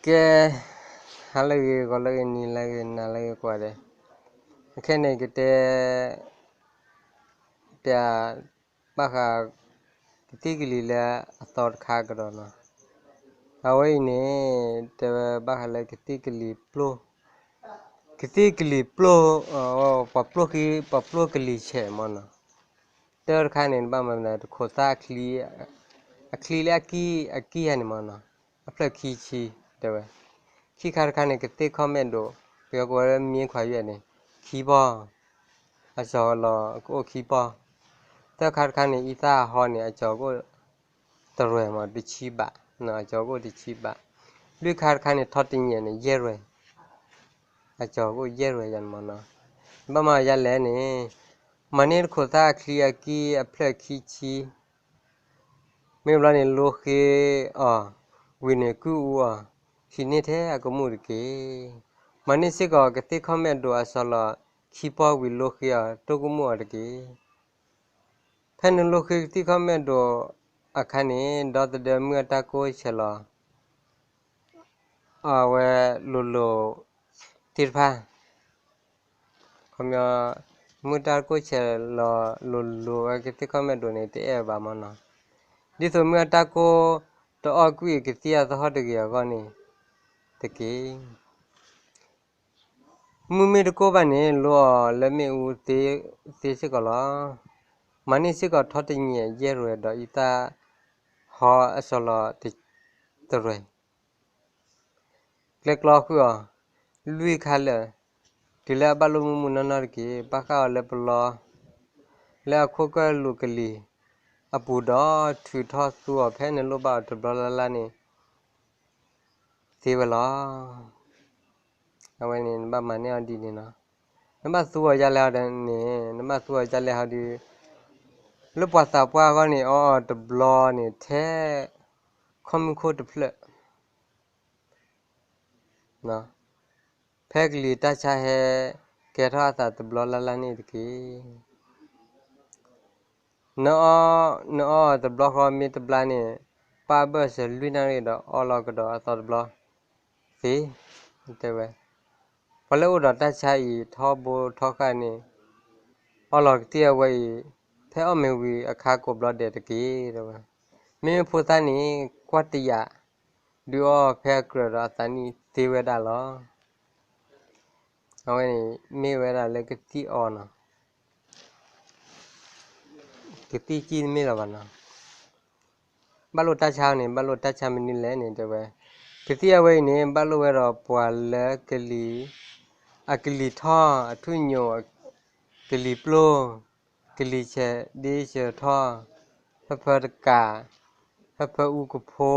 ကဲ, ဟါလၢအဂ့ၤ ဂီၤလၢအဂ့ၤ နံၤလၢအဂ့ၤ နၤလၢအဂ့ၤကိးဂၤဒဲး, အခဲန့ၣ်ကတဲ ပျဲ ဘၣ်ဃး ကသံၣ်ကလံၤလၢအသီတခါကဒီးနီၤ. အဝဲအံၤန့ၣ် တဲဝဲဘၣ်ဃးလၢကသံၣ်ကလံၤပျိၢ်, ကသံၣ်ကလံၤပျိၢ်, ပှၤပျိၢ်ဃံ ပှၤပျိၢ်ကလံၤဆဲးမ့ၢ်နီၤ. တၢ်တခါန့ၣ် နဘၣ်မၤမနုၤ တခိးသၣ်အချံ, အချံလၢအကံၢ် အကံၢ်ဧါန့ၣ်မ့ၢ်နီၤ, အဖျၢၣ်ခံဆံ တဲဝဲ. ခံခါတခါန့ၣ် ကသ့ၣ်ခီၣ်မဲာ်ဒိး, ပယီၤကိးဝဲလၢ မ့ၢ်ခွါယွဲၢ်န့ၣ် ခံပီၢ်, အစီၤလီၤကအိၣ်ခံပီၢ်. သၢခါတခါန့ၣ် အံသၣ်ဟီန့ၣ် အစီၤကအိၣ်တရဲၣ်မ့ၢ် တဆံဘး, အစီၤကအိၣ်တဆံဘး. လွံၢ်ခါတခါန့ၣ် ထီတညဲၣ်န့ၣ် ယဲၢ်ရဲၣ်, အစီၤကအိၣ်ယဲၢ်ရဲၣ်ယၤန့ၣ်မ့ၢ်နီၤ. ဘၣ်မၤယၤလဲၣ်န့ၣ်, မၤန့ၢ်တခိးသၣ်အချံအကံၢ်အဖျၢၣ်ခံဆံ မ့ၢ်ဘျီန့ၣ် လိဃ့အီၤ, ဝံၤန့ၣ်ကုၢ်အူအီၤ, ဟံးန့ၢ်ထဲအကမူၣ်တက့ၢ်. မၤန့ၢ်စ့ၢ်ကီးကသ့ၣ်ခီၣ်မဲာ်ဒိးအစီၤလီၤခံပီၢ်ဝံၤလိဃ့အီၤ တိၢ်ကမူၣ်အီၤတက့ၢ်. ဖဲနလိဃ့ကသံၣ်ခီၣ်မဲာ်ဒိးအခါန့ၣ် ဒီသဒၢမုၢ်အတၢ်ကိၢ်ဆဲးလီၤ အဝဲလိၤလိၤသ့ၣ်တဖၣ် ခီပညီ မုၢ်တၢ်ကိၢ်ဆဲးလီၤလိၤလိၤဝဲကသံၣ်ခီၣ်မဲာ်ဒိးန့ၣ် တအဲၣ်ဘၣ်မ့ၢ်နီၤ. ဒ်သိးမုၢ်အတၢ်ကိၢ်တအီၣ်ကွံာ်ကသံၣ်အသဟီၣ်တဂ့ၤအဂီၢ်န့ၣ် တက့ၢ်. မုၢ်မ့ၢ်တကိၢ်ဘၣ်န့ၣ် လိအီၤလၢမ့ၣ်အူသ့စ့ၢ်ကီးလီၤ. မၤန့ၢ်စ့ၢ်ကီးထီတညဲၣ်ယဲၢ်ရဲၣ်ဒီးအံသၣ်ဟီအစီၤလီၤတရဲၣ် ကျဲကျီဃုာ်အီၤ လွံၢ်ခါလၢာ် တုၤလၢအဘၣ်လိၣ်မုၢ်မုၢ်နီၢ်နီၢ်တက့ၢ်. ဘၣ်ဃးအီၤလၢပလီ လၢအခိၣ်ကၢၢ်လိာ်ကလံၤအပူၤဒီးထုးထီၣ်သူအီၤ ဖဲနလိၣ်ဘၣ်အီၤတဘျီလၢ်လၢ်န့ၣ် သ့ဝဲလီၤ. အဝဲန့ၣ်နဘၣ်မၤန့ၢ်အီၤဒ်န့ၣ်လီၤ. နဘၣ်သူအီၤဒ်လဲၣ်ဟီဒ်န့ၣ် နဘၣ်သူအီၤဒ်လဲၣ်ဟီဒ် လၢပှၤသးပှၢ်အဂီၢ်န့ၣ် အီအီၤတဘျီန့ၣ် ထဲခီၣ်မုၢ်ခိၣ်တဖျၢၣ် ဖဲကလံၤတၢ်ဆါဟဲကဲထီၣ်အသးတဘျီလၢ်လၢ်န့ၣ်တက့ၢ်. နအီ, နအီတဘျီဃီမ့ၢ်တဘျါန့ၣ် ပၢ်ဘၢၣ်စၢၤလွံၢ်နၣ်ရံၣ်ဒီးအီလီၤကဒီးအသီတဘျီ သ့, တဲဝဲ. ပှၤလၢအိၣ်ဒီးတၢ်ဆါအံၤ ထီဘိထီဃာ်န့ၣ် အီလီၤကသံၣ်အဝဲအံၤ ဖဲအီၣ်မ့ၤဝံၤအခါကိးဘျီဒဲးတက့ၢ် တဲဝဲ. မ့မ့ၢ်ဖိသၣ်န့ၣ် ကွၢ်တယာ် ဒုးအီဖဲအကြၢးဒီးအသးနံၣ်သ့ဝဲဒၣ်လီၤ. အဝဲန့ၣ် မ့ၢ်ဝဲဒၣ်လၢကသံၣ်အီနီၤ, ကသံၣ်ကံၢ်တမ့ၢ်လၢၤဘၣ်နီၤ. ဘၣ်လိၣ်တၢ်ဆါန့ၣ် ဘၣ်လိၣ်တၢ်ဆါမနုၤလဲၣ်န့ၣ် တဲဝဲ. ကသံၣ်အဝဲအံၤန့ၣ် ဘၣ်လိၣ်ဝဲဒီးပှၤလၢကလံၤ, အကလံၤထီၣ်, အထူၣ်ညိး, ကလံၤပျိၢ်, ကလံၤဆဲးဒ့ဆဲးထီၣ်, ဟၢဖၢတကး, ဟၢဖၢအူကဖိ,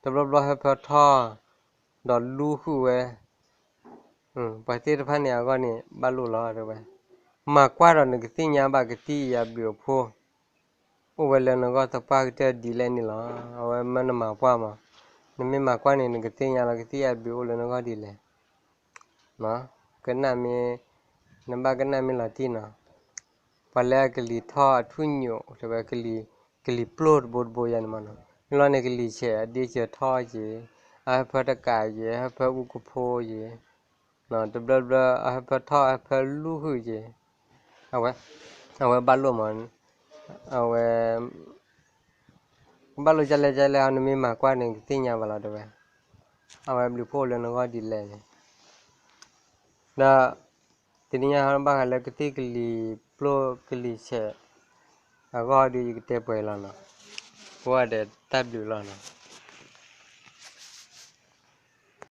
တဘျီဘျီဟၢဖၢထီၣ်, ဒီးလူဃုာ်ဝဲ ပှၤသ့ၣ်တဖၣ်န့ၣ်အဂီၢ်န့ၣ် ဘၣ်လိၣ်လီၤ တဲဝဲ. မၤကွၢ်ဒီးနကသ့ၣ်ညါဘၣ်ကသံၣ်အံၤအဘျုးအဖှိၣ် အိၣ်ဝဲလၢနဂီၢ်သပှၢ်ကတၢၢ်ဒ်လဲၣ်န့ၣ်လီၤ. အဝဲမၢနမၤကွၢ်မး, နမ့ၢ်မၤကွၢ်န့ၣ် နကသ့ၣ်ညါလီၤကသံၣ်အံၤအဘျုးအိၣ်လၢနဂီၢ်ဒ်လဲၣ်. ကနၣ်မ့ၢ်, နဘၣ်ကနၣ်မ့ၢ်လီၤတံၢ်နီၤ. ပှၤလၢအကလံၤထီၣ်အထူၣ်ညိး တဲဝဲ, ကလံၤပျိၢ်တဘိတဘိယၤန့ၣ်မးနီၤ. မ့ၢ်လီၤန့ၣ် ကလံၤဆဲးအဒ့ဆဲးထီၣ်က့ၤ, အဟၢဖၢတကးက့ၤ, အဟၢဖၢအူကဖိက့ၤ, တဘျီဘျီ အဟၢဖၢထီၣ် အဟၢဖၢလူဃုာ်က့ၤ, အဝဲ, အဝဲဘၣ်လိၣ်မး, အဝဲ ဘၣ်လိၣ်ဒ်လဲၣ်ဒ်လဲၣ် နမ့ၢ်မၤကွၢ်န့ၣ် ကသ့ၣ်ညါဘၣ်လီၤ တဲဝဲ. အဝဲဘျုးဖှိၣ်လၢနဂီၢ်ဒ်လဲၣ်န့ၣ်, ဒီး တနံၤညါဘၣ်ဃးလၢကသံၣ်ကလံၤပျိၢ်ကလံၤဆဲး အဂီၢ်ဒုးယကတဲပှဲၤလီၤနီၤ. ကိးဂၤဒဲးတၢ်ဘျုးလီၤနီၤ.